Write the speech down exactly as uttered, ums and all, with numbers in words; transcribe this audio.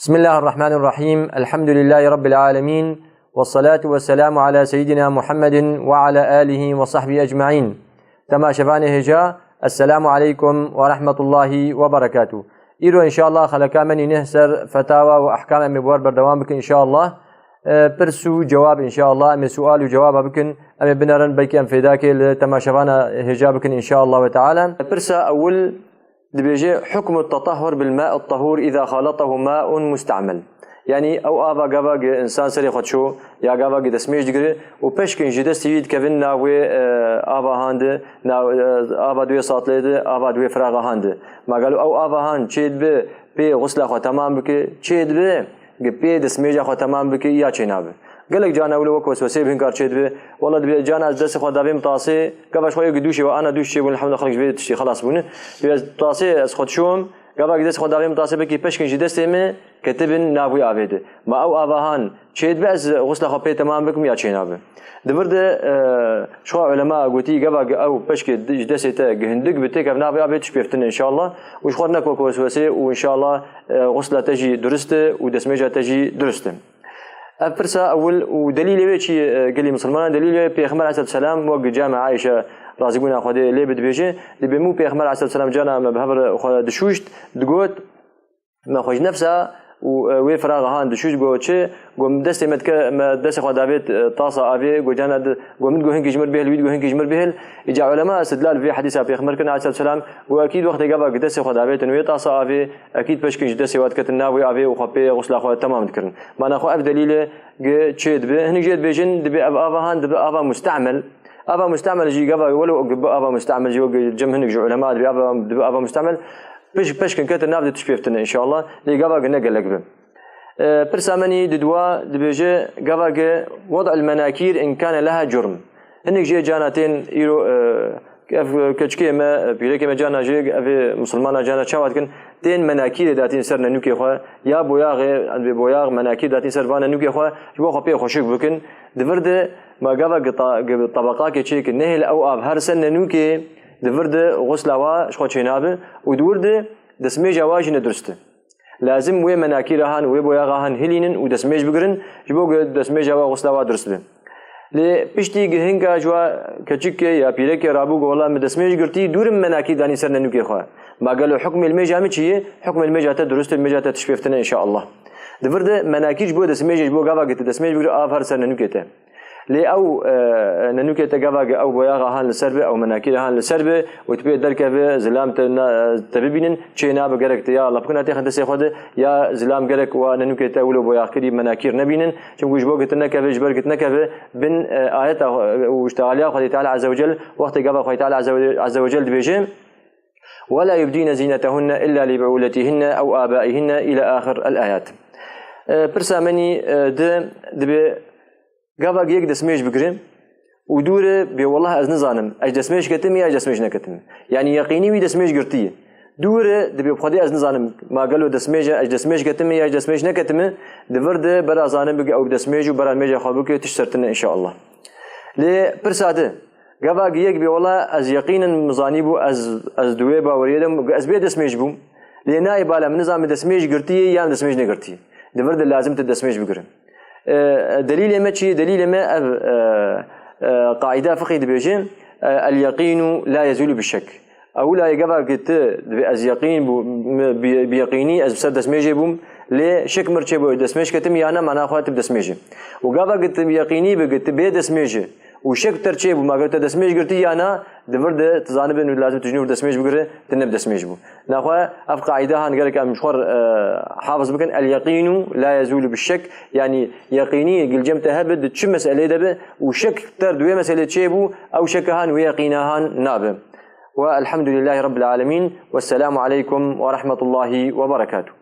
بسم الله الرحمن الرحيم. الحمد لله رب العالمين. والصلاة والسلام على سيدنا محمد وعلى آله وصحبه أجمعين. Temaşevanê hêja, Esselamu aleykum ve rahmetullahi ve berekatuh. Îro inşallah xeleka me nîne ser fetawa û ehkam em ê bi we re berdewam bikin inşallah. E, pirs û cewab inşallah, em ê sual û cewaba bikin, em ê binerin, belkî em fêdakê li temaşevana hêja bikin inşallah ve teala. Pirsa ewil, Dibêje, حكم التطهر بالماء الطهور إذا خالطه ماء مستعمل. Yanî ew ava gava gi insan serê xwe ço ya gava gi destmêj digire û peşkin ji destê wî dikevin nav wê, e, ava han de, nav, e, ava di wê satlê de, ava di wê firaxa han de. Ma gelo ew ava han çê dibe pê xusla xwe temam bike, çê dibe gi pê destmêja xwe temam bike ya çê nabe? Gelek carna wilo wek weswesê bi hin kar çêdibe. Wela dibe carna ez destê xwe davêm tasê, gava ji xwe yê gi dûşê we ana dûş çêbûn, elhamdulillah xelk ji vê tiştî xelas bûne. Dibe ez tasê ez xwe dişom, gava gi destê xwe davêm tasê, belkî peşkin ji destê me ketibin nav wî avê de. Ma ew ava han çêdibe ez xusla xwe pê temam bikim ya çênabe? Di vir de, e, ji xwe ulema gotî, gava gi ew peşkê di-, ji destê te gi hindik bi têkev nav wî avê tişt pêv tune inşallah. Û ji xwe re nek wek weswesê û inşallah, e, xusla te jî durist e û destmêja te jî durist e. Ev pirsa ewil û delîlê wê çi ye, e, gelî misilmanan? Delîlê wê Pêxember aleyhisselatu selam wek cama Ayşe razîbûna Xwedê lê bi dibêje, dibê mû Pêxember aleyhisselatu selam cana me bi hev re xwe dişûşt, digot, me xwe ji nefsa û, e, wê firaxa han dişûşt, got çi? Got, destê me dike, me destê xwe davêt, e, tasa avê, got cana di-, got min got hinkî ji mir bihêl, wî digot hinkî ji mir bihêl. Îca ulema istidlal bi vê hedîsa Pêxember kirin aleyhisselatu selam, û ekîd wextê gava gi destê xwe davêtin wê tasa avê, ekîd peşkin ji destê we diketin nav wê avê û xwe pê xusla xwe temam dikirin. Mana xwe ev delîl e gi çê dibe. Hinek jê dibêjin, dibê ev ava han dibe ava mustemel. Ava mustemel jî gava welo gi bi ava mustemel jî wek cem hinek ji ulema dibê ava, dibe ava mustemel. Piş-, peşkin ketin nav de tişt pêv tune inşallah. Lê gava gi ne gelek bi. E, pirsa me nî di dua dibêje, gava gi وضع المناكير إن كان لها جرم. Hinek jê cana tên îro, e, ev keçikê me, e, pîrekê me cana jê, ev ê misilmana cana çawa dikin? Tên menakîrê datîn ser nenûkê xwe, ya boyaxê, em dibê boyax, menakîr datîn ser van nenûkê xwe, ji bo xwe pê xweşik bikin. Di vir de ma gava gi ta-, gi tabaqakê çêkin, nehêl ew av her ser nenûkê, di vir de xusla wa ji xwe çênabe û di wir de destmêja wa jî nedurist e. Lazim wê menakîra han, wê boyaxa han hilînin û destmêj bigirin, ji bo ku destmêja we xusla we durist be. Lê piştî gihinka ji we keçikê ya pîrekê rabû ku wela min destmêj girtî, dûrim menakîr danî ser nenûkê xwe. Ma gelo hukmê limêja min çi ye? Hukmê limêja te durist e, limêja te tişt pêv tine inşallah. Di vir de menakîr ji bo destmêjê, ji bo gava ku tu destmêj bigire, av her ser nenûkê te. Lê ew, e, nenûkê te gava ge ew boyaxa han li ser be, ew menakîra han li ser be û tu pê derkeve, zilam te na-, te bibînin, çê nabe, gerek te ya lapikina têxin destê xwe de, ya zilam gerek wa nenûkê te wilo boyaxkirî menakîr nebînin. Çimku ji bo gitin nekeve, ji ber gitin nekeve, bin, e, ayeta xwe, e, û ji tealiya Xwedê Teala Azze ve Cel, wextê gava Xwedê Teala Azze ve, Azze ve Cel dibêje, "ولا يبدين زينتهن إلا لبعولتهن أو آبائهن" إلى آخر الآيات. E, pirsa me nî, e, di, dibê gava yek destmêj bigire û dûre bê, "Wellah ez nizanim, ez destmêj ketime ya ez destmêj neketime." Yanî yeqînî wî destmêj girtiye. Dûre dibê, "Bi Xwedê ez nizanim, ma gelo destmêj e, ez destmêj ketime ya ez destmêj neketime." Di vir de bera zanibike ew bi destmêj û bera nimêja xwe bike, tişt ser tine inşallah. Lê pirsa di, gava gi yek bê, "Wela ez yeqînin min zanîbû, ez, ez di wê baweriyê de, ez bê destmêj bûm. Lê nayê bala min nizam min destmêj girtiye yan destmêj negirtiye." Di vir de lazim tu destmêj bigire. E, delîlê me çi? Delîlê me ev, e, e, qaîda fiqhî dibêje, e, "اليقين لا يزول بالشك." Ewla yê gava ki tu dibê ez yeqîn bû, mi-, bi, bi yeqînî ez bi ser destmêjê bûm, lê şek mir çêbû, destmêj ketim ya ne, mana xwe tu bi destmêjê. Û gava ki tu bi yeqînî bi ki tu bê destmêjê û şek ter çêbû, ma gelo te destmêj girtî ya na, di vir de tu zanibin û lazim tu ji nû destmêj bigire, tu ne bi destmêj bû. Naxwe ev qaîde han gerek em ji xwe re, e, hafiz bikin, "اليقين لا يزول بالشك", yanî yeqînî gilcem te hebe di çi meselê de be û şek ter di wê meselê çêbû, ew şeke han wê yeqîna han nabe. Ve elhamdülillahî Rabbil alemin. Vesselamu aleykum ve rahmetullahi ve berekatuh.